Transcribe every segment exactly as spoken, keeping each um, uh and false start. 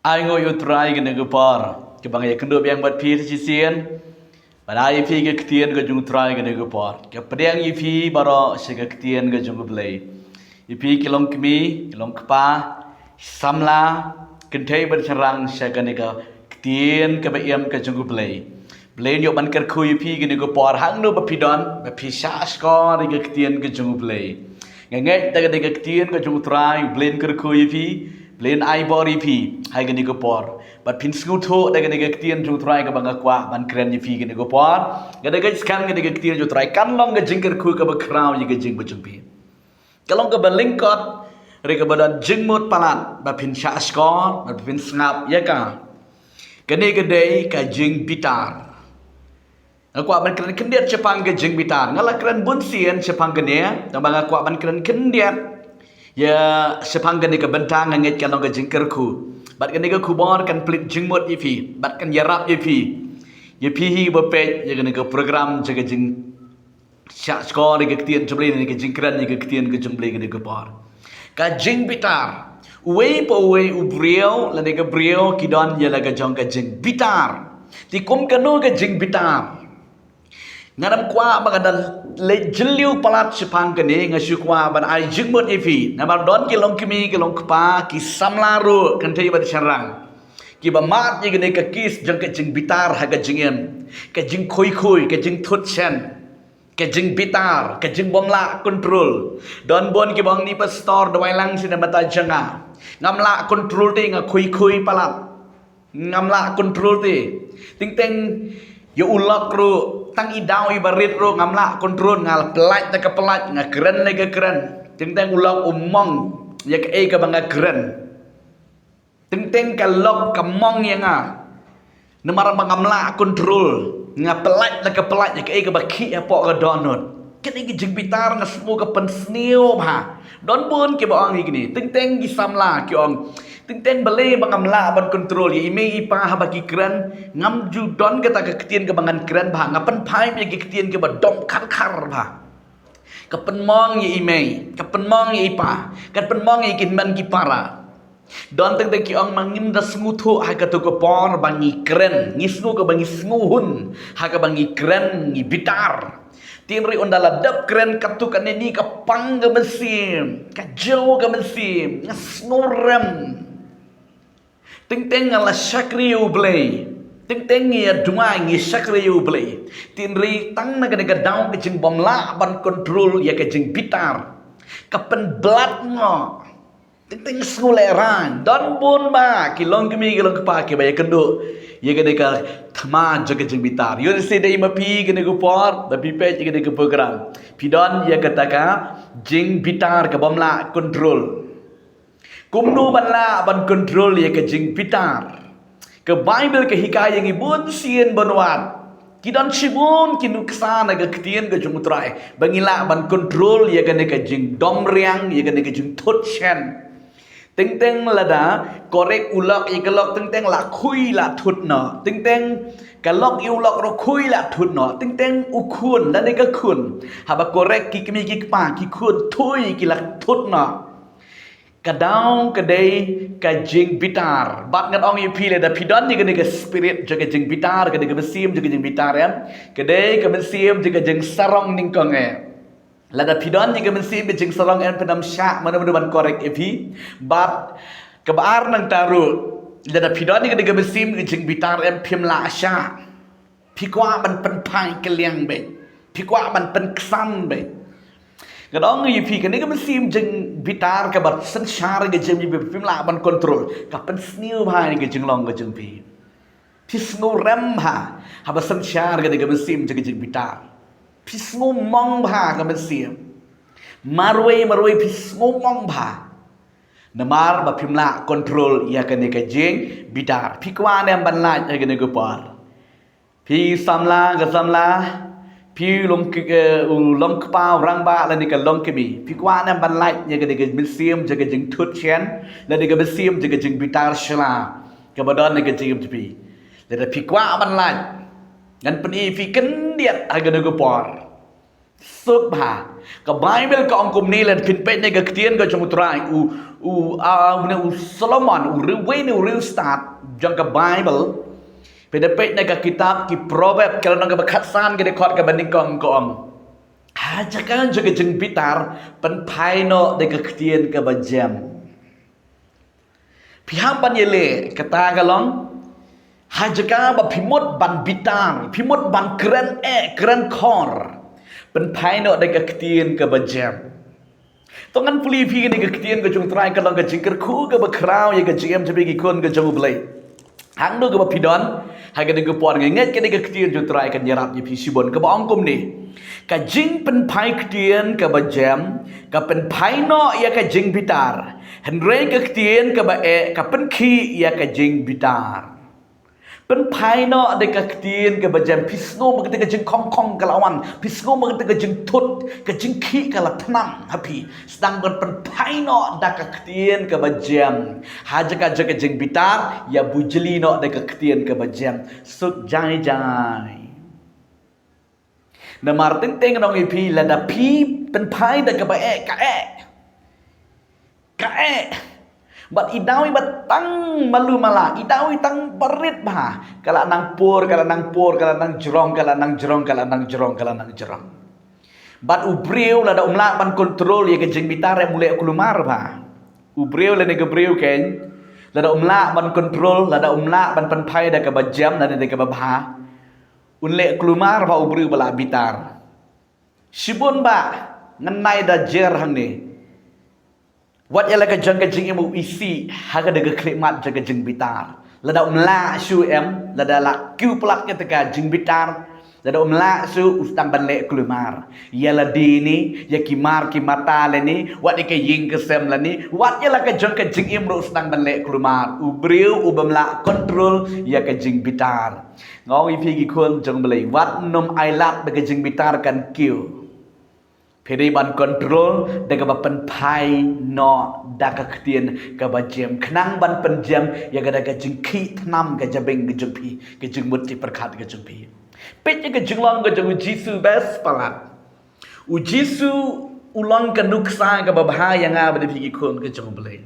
Ai nguh ïa u Trai kane ka por kaba nga ïakynduh biang bad phi shisien. Bad ai ïa phi ka ktien ka jong u Trai kane ka por. Ka pdiang ïa phi baroh sha ka ktien ka jong u Blei. Ïa phi ki long kmie, ki long kpa, samla, kynthei bad shynrang sha kane ka ktien kaba im ka jong u Blei. Blei un ïoh ban kyrkhu ïa phi kane ka por hangno ba phi don, ba phi shah shkor ïa ka ktien ka jong u Blei. Nga ngeit da kane ka ktien ka jong u Trai, Blei un kyrkhu ïa phi, Blei un ai bor ïa phi ha kane ka por. Bad phin sngewthuh da kane ka ktien jong u Trai kaba nga kwah ban kren ïa phi kane ka por. Nga da ngeit skhem kane ka ktien jong u Trai kan long ka jingkyrkhu kaba khraw ïa ka jingim jong phi. Ka long kaba lyngkot, re kaba don jingmut palat, ba phin shah shkor, ba phin sngap ïa ka. Kane ka dei ka jingbitar. Nga kwah ban kren khyndiat shaphang ka jingbitar. Nga la kren bun sien shaphang kane, tangba nga kwah ban kren khyndiat ïa shaphang kane ka bynta, nga ngeit ka long ka jingkyrkhu. Bad kane ka khubor kan pynleit jingmut ïa phi, bad kan ïarap ïa phi. Ïa phi hi ba peit ïa kane ka program jong ka jing shah shkor ïa ka ktien jong u Blei, ne ka jingkren ïa ka ktien ka jong u Blei kane ka por. Ka jingbitar. Uwei pa uwei u briew, lane ka briew ki don ïa la ka jong ka jingbitar. Te kum kano ka jingbitar? Nga dang kwah ba ka dang leit jylliew palat shaphang kane, nga shu kwah ban ai jingmut ïa phi. Namar don ki long kmie, ki long kpa, ki samla ruh, kynthei bad shynrang. Kiba mad ïa kane ka case jong ka jingbitar ha ka jingim. Ka jingkhuikhui, ka jingthut shen. Ka jingbitar, ka jingbymlah kontrol. Don bun kiba ong ni pastor, duwai lang shi na bynta jong nga. Ngam lah kontrol te, nga khuikhui palat. Ngam lah kontrol te. Teng teng ïa u lok ruh, tang i daw iba rit ruh, ngam lah kontrol, nga pyllait da ka pyllait, nga kren da ka kren. Teng teng u lok u mong ïa kaei kaba nga kren. Teng teng ka lok ka mong ïa nga. Namar ba ngam lah kontrol, nga pyllait da ka pyllait ïa kaei kaba khih hapoh ka dohnud. Kane ka jingbitar nga sngew ka pynsniew bha. Don bun kiba ong ïa kine, teng teng ki samla ki ong, teng teng balei ba ngam lah ban kontrol ïa i mei i pa haba ki kren. Ngam ju don kata ka ktien kaba ngan kren bha, nga pynphai ïa ki ktien kiba dom kharkhar bha. Ka pynmong ïa i mei, ka pynmong ïa i pa, ka pynmong ïa ki hynmen ki para. Don teng teng ki ong ma ngim da sngewthuh ha kato ka por ba ngi kren, ngi sngew kaba ngi sngewhun ha kaba ngi kren, ngi bitar. Te hynrei ynda la dep kren kato kane ni ka pang ka mynsiem, ka jew ka mynsiem, nga sngewrem. Teng teng nga la shakri ïa u Blei. Teng teng ngi ïa duwai ngi shakri ïa u Blei. Te hynrei tang na kane ka daw ka jingbymlah ban kontrol ïa ka jingbitar ka pynblat nga. Teng teng sngew lehraiñ. Don bun ba ki long kmie ki long kpa kiba ïakynduh ïa kane ka thma jong ka jingbitar. Ïoh lehse dei ma phi kane ka por ba phi peit ïa kane ka program. Phi don ïa kata ka jingbitar ka bymlah kontrol. Kumno ban lah ban kontrol ïa ka jingbitar? Ka Baibl ka hikai ïa ngi bun sien ban wad. Ki don shibun ki nuksa na ka ktien ka jong u Trai ba ngi lah ban kontrol ïa kane ka jingdom riang, ïa kane ka jingthut shen. Teng teng lada korek u lok ïa ka lok, teng teng la khui la thut noh. Teng teng ka lok ïa u lok ruh khui la thut noh. Teng teng u khun lane ka khun haba korek ki kmie ki kpa, ki khun thui ki la thut noh. Ka daw ka dei ka jingbitar. Bad ngan ong ïa phi lada phi don ïa kane ka spirit jong ka jingbitar, kane ka mynsiem jong ka jingbitar em, ka dei ka mynsiem jong ka jingsarong nyngkong eh. Lada phi don ïa ka mynsiem ka jingsarong em, phin ym shah mano mano ban korek ïa phi. Bad kaba ar nangta ruh, lada phi don ïa kane ka mynsiem ka jingbitar em, phim lah shah. Phi kwah ban pynphai kylliang beit. Phi kwah ban pynksan beit. Nga ong ïa phi kane ka mynsiem jingbitar kaba synshar ka jingim, phim lah ban kontrol, ka pynsniew bha ïa ka jinglong ka jong phi. Phi sngewrem bha haba synshar kane ka mynsiem jong ka jingbitar. Phi sngewmong bha ka mynsiem. Marwei marwei phi sngewmong bha. Namar ba phim lah kontrol ïa kane ka jingbitar. Phi kwah ne em ban lait ha kane ka por? Phi samla, ka samla, phi long ki, eh, u long kpa, u rangbah lane ka long kmie. Phi kwah ne em ban lait ïa kane ka mynsiem jong ka jingthut shen, lane ka mynsiem jong ka jingbitar shla kaba don ha ka jingim jong phi? Lada phi kwah ban lait, ngan pyni ïa phi khyndiat ha kane ka por. Suk bha. Ka Baibl ka ong kumne, lada phin peit na ka ktien ka jong u Trai, u, U, a, u ne u Solomon, u riewwei ne u riewstad jong ka Baibl. Phi da peit na ka kitab ki Proverb, ka lynnong kaba khatsan, ka dkhot kaba nyngkong, ka ong: Ha jaka jong ka jingbitar, pynphai noh da ka ktien kaba jem. Phi hap ban ïaleh, kata ka long, ha jaka ba phi mut ban bitar, phi mut ban kren eh, kren khor, pynphai noh da ka ktien kaba jem. To ngan pule ïa phi kane ka ktien ka jong U Trai, ka long ka jingkyrkhu kaba khraw ïa ka jingim jong phi ki khun ka jong U Blei. Hangno kaba phi don ha kane ka por, nga ngeit kane ka ktien jong U Trai kan ïarap ïa phi shibun, kaba ong kumne: Ka jingpynphai ktien kaba jem ka pynphai noh ïa ka jingbitar, hynrei ka ktien kaba eh ka pynkhih ïa ka jingbitar. Pynphai noh da ka ktien kaba jem. Phi sngew ba kata ka jingkhongkhong ka la wan, phi sngew ba kata ka jingthut, ka jingkhih ka la thnam ha phi, sdang ban pynphai noh da ka ktien kaba jem. Ha jaka jong ka jingbitar, ïa bujli noh da ka ktien kaba jem. Suk jai jai. Namar teng teng ngan ong ïa phi, lada phi pynphai da kaba eh, ka eh, ka eh, bad i daw i ba tang malu mala, i daw i tang barit bha, ka la nang pur, ka la nang pur, ka la nang jrong, ka la nang jrong, ka la nang jrong, ka la nang jrong. Bad u briew lada um lah ban kontrol ïa ka jingbitar, em, u leh kulmar bha. U briew lane ka briew keiñ, lada um lah ban kontrol, lada um lah ban pynphai da kaba jem lane da kaba bha, un leh kulmar bha u briew ba la bitar. Shibun ba ngan ai da jer hangne. Wat ïa la ka jong ka jingim u isih ha ka da ka khyllipmat jong ka jingbitar. Lada um lah shuh, em, lada la kiew palat kata ka jingbitar, lada um lah shuh, u sdang ban leh kulmar. Ïa lade ne, ïa ki mar ki mata lane, wat ïa ka ïing ka sem lane, wat ïa la ka jong ka jingim ruh u sdang ban leh kulmar. U briew u bym lah kontrol ïa ka jingbitar. Nga ong ïa phi ki khun jong U Blei, wat nym ailad ba ka jingbitar kan kiew. Phi dei ban kontrol da kaba pynphai noh da ka ktien kaba jem, khnang ban pynjem ïa ka da ka jingkhih thnam ka jabieng ka jong phi, ka jingmut jingpyrkhat ka jong phi. Peit ïa ka jinglong ka jong U Jisu bes palat. U Jisu u long ka nuksa kaba bha ïa nga bad ïa phi ki khun ka jong U Blei.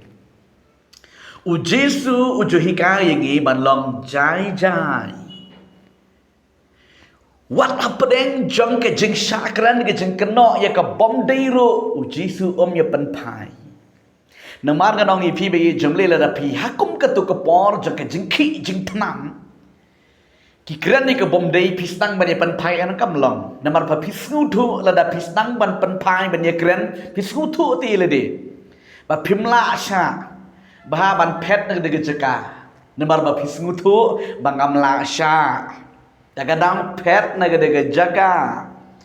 U Jisu u ju hikai ïa ngi ban long jai jai. Wat hapdeng jong ka jingshah kren, ka jingkynnoh ïa ka bym dei ruh, U Jisu um ïa pynphai. Namar ngan ong ïa phi ba ïeit jong U Blei, lada phi ha kum kato ka por jong ka jingkhih jingthnam, ki kren ïa ka bym dei, phi sdang ban ïa pynphai, em, kam long. Namar ba phi sngewthuh lada phi sdang ban pynphai ban ïa kren, phi sngewthuh te lade ba phim lah shah bha ban phet na ka da ka jaka. Namar ba phi sngewthuh ba ngam lah shah. Da ka dang phet na ka da ka jaka,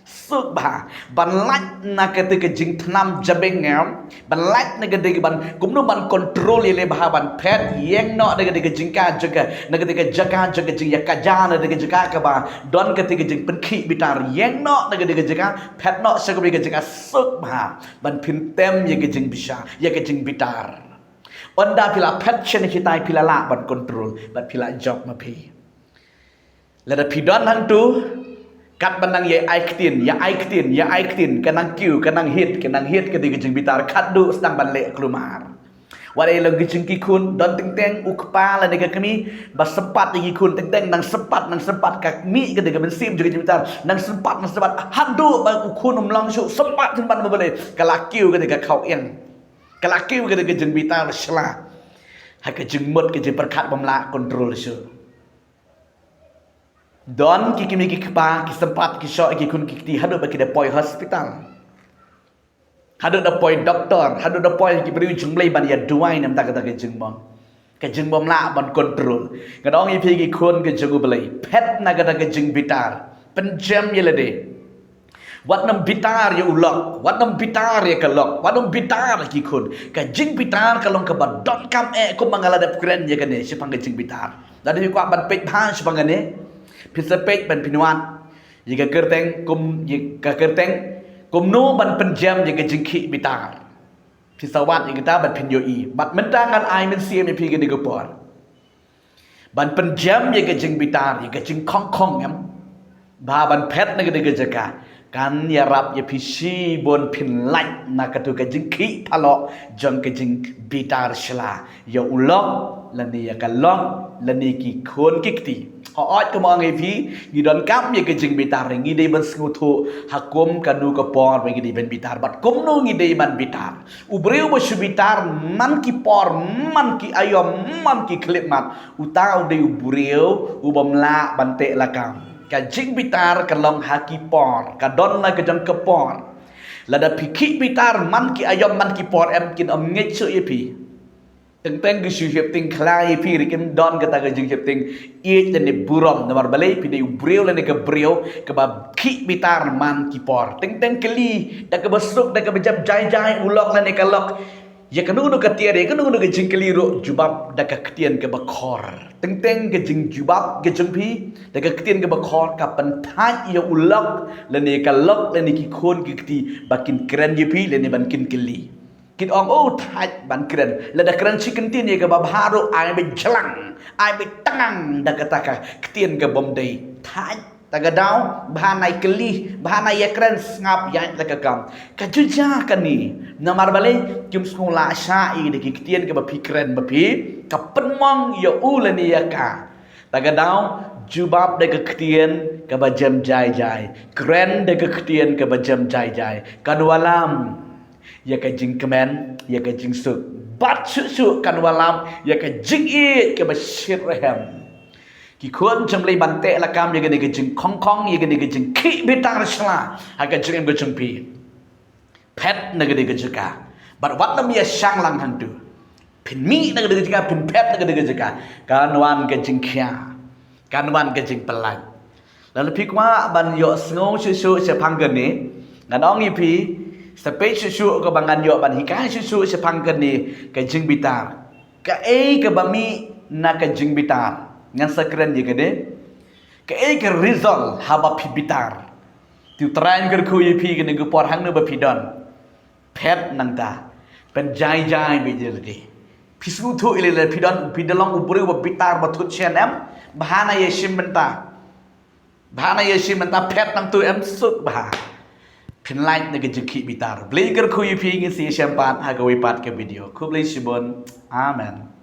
suk bha ban lait na kata ka jingthnam jabieng, em, ban lait na ka da ka ban kumno ban kontrol ïa lade bha ban phet, ïeng noh na ka da ka jingka jaka, na ka da ka jaka jaka jingïakajia, na ka da ka jaka kaba don kata ka jingpynkhih bitar, ïeng noh na ka da ka jaka, phet noh sha ka da ka jaka, suk bha ban pyntem ïa ka jingbishar, ïa ka jingbitar. Ynda phi la phet sha na hitai phi la lah ban kontrol bad phi la jop ma phi. Lada phi don hangtu, katba nang ïa ai ktien, ïa ai ktien, ïa ai ktien, ka nang kiew, ka nang hit, ka nang hit ka da ka jingbitar, khatduh sdang ban leh kulmar. Wat ïa long ki jong ki khun, don teng teng u kpa lane ka kmie ba sympat ïa ki khun, teng teng nang sympat, nang sympat, ka mih ka da ka mynsiem jong ka jingbitar, nang sympat, nang sympat, haduh ba u khun um long shuh, sympat sympat ba balei, ka la kiew ka da ka khaw ïeng, ka la kiew ka da ka jingbitar shla ha ka jingmut ka jingpyrkhat bym lah kontrol shuh. Don ki kmie ki kpa ki sympat ki shoh ïa ki khun ki kti haduh ba ki da poi hospital, haduh da poi doktor, haduh da poi ki briew jong U Blei ban ïa duwai namar kata ka jingbym, ka jingbym lah ban kontrol. Ngan ong ïa phi ki khun ka jong U Blei, phet na kata ka jingbitar, pynjem ïa lade. Wat nym bitar ïa u lok, wat nym bitar ïa ka lok, wat nym bitar ïa ki khun. Ka jingbitar ka long kaba donkam eh, kumba nga la dep kren ïa kane shaphang ka jingbitar. Lada phi kwah ban peit bha shaphang kane, phin sa peit ban phin wad ïa ka kyrteng, kum, ïa ka kyrteng kumno ban pynjem ïa ka jingkhih bitar. Phin sa wad ïa kata bad phin ïohi. Bad mynta ngan ai mynsiem ïa phi kane ka por ban pynjem ïa ka jingbitar, ïa ka jingkhongkhong, em, bha ban phet na ka da ka jaka, Kan ïarap ïa phi shibun phin lait na katu ka jingkhih phalok jong ka jingbitar shla ïa u lok lane ïa ka lok lane ki khun ki kti. Hooid, kumba nga ong ïa phi, ngi donkam ïa ka jingbitar, ngi dei ban sngewthuh ha kum kano ka por ba ngi dei ban bitar bad kumno ngi dei ban bitar. U briew ba shu bitar man ki por, man ki aïom, man ki khyllipmat, uta u dei u briew u bym lah ban teh lakam. Ka jingbitar ka long ha ki por, ka don la ka jong ka por. Lada phi khih bitar man ki aïom, man ki por, em kin ym ngeit shuh ïa phi. Teng teng ki shu sheptieng khlaiñ ïa phi ruh kim don kata ka jingsheptieng ïeit lane burom, namar balei? Phi dei u briew lane ka briew kaba khih bitar man ki por. Teng teng kylli da kaba suk, da kaba jam jai jai u lok lane ka lok. Ïa kano kano ka tiar, ïa kano kano ka jingkylli ruh, jubab da ka ktien kaba khor. Teng teng ka jingjubab ka jong phi da ka ktien kaba khor ka pynthait ïa u lok lane ka lok lane ki khun ki kti ba kin kren ïa phi lane ban kin kylli. Kin ong, "Oh, thait ban kren." Lada kren shi kyntien ïa kaba bha ruh, ai beit jlang, ai beit tang da kata ka ktien ka bym dei. Thait, ta ka daw, bha nai kylli, bha nai ïa kren, sngap ïaid la ka kam. Ka ju jia kane, namar balei? Kim sngewlah shah ïa da ki ktien kaba phi kren ba phi ka pynmong ïa u lane ïa ka. Ta ka daw, jubab da ka ktien kaba jem jai jai, kren da ka ktien kaba jem jai jai. Kan wallam ïa ka jingkmen, ïa ka jingsuk. Bad shuh shuh kan wallam ïa ka jingïeit kaba shit rhem. Ki khun jong Blei, ban teh lakam ïa kane ka jingkhongkhong, ïa kane ka jingkhih bitar shla ha ka jingim ka jong phi. Phet na kane ka jaka. Bad wat nym ïa shang lang hangtu. Phin mih na kane ka jaka, phin phet na kane ka jaka. Kan wan ka jingkhia. Kan wan ka jingpyllait. Lada phi kwah ban ïohsngew shuh shuh shaphang kane, ngan ong ïa phi, sa peit shuh shuh kaba ngan ïoh ban hikai shuh shuh shaphang kane ka jingbitar. Kaei kaba mih na ka jingbitar? Ngan sa kren ïa kane. Kaei ka result haba phi bitar? Te U Trai un kyrkhu ïa phi kane ka por hangno ba phi don. Phet nangta. Pynjai jai beit ïa lade. Phi sngewthuh ïa lade, phi don, phi don long u briew ba bitar ba thut shen, em? Bha nai ïa shim bynta. Bha nai ïa shim bynta, phet nangtu, em, suk bha. Phin lait na ka jingkhih bitar. Blei kyrkhu ïa phi, ngin sa ïashem pat ha kawei pat ka video. Khublei shibun. Amen.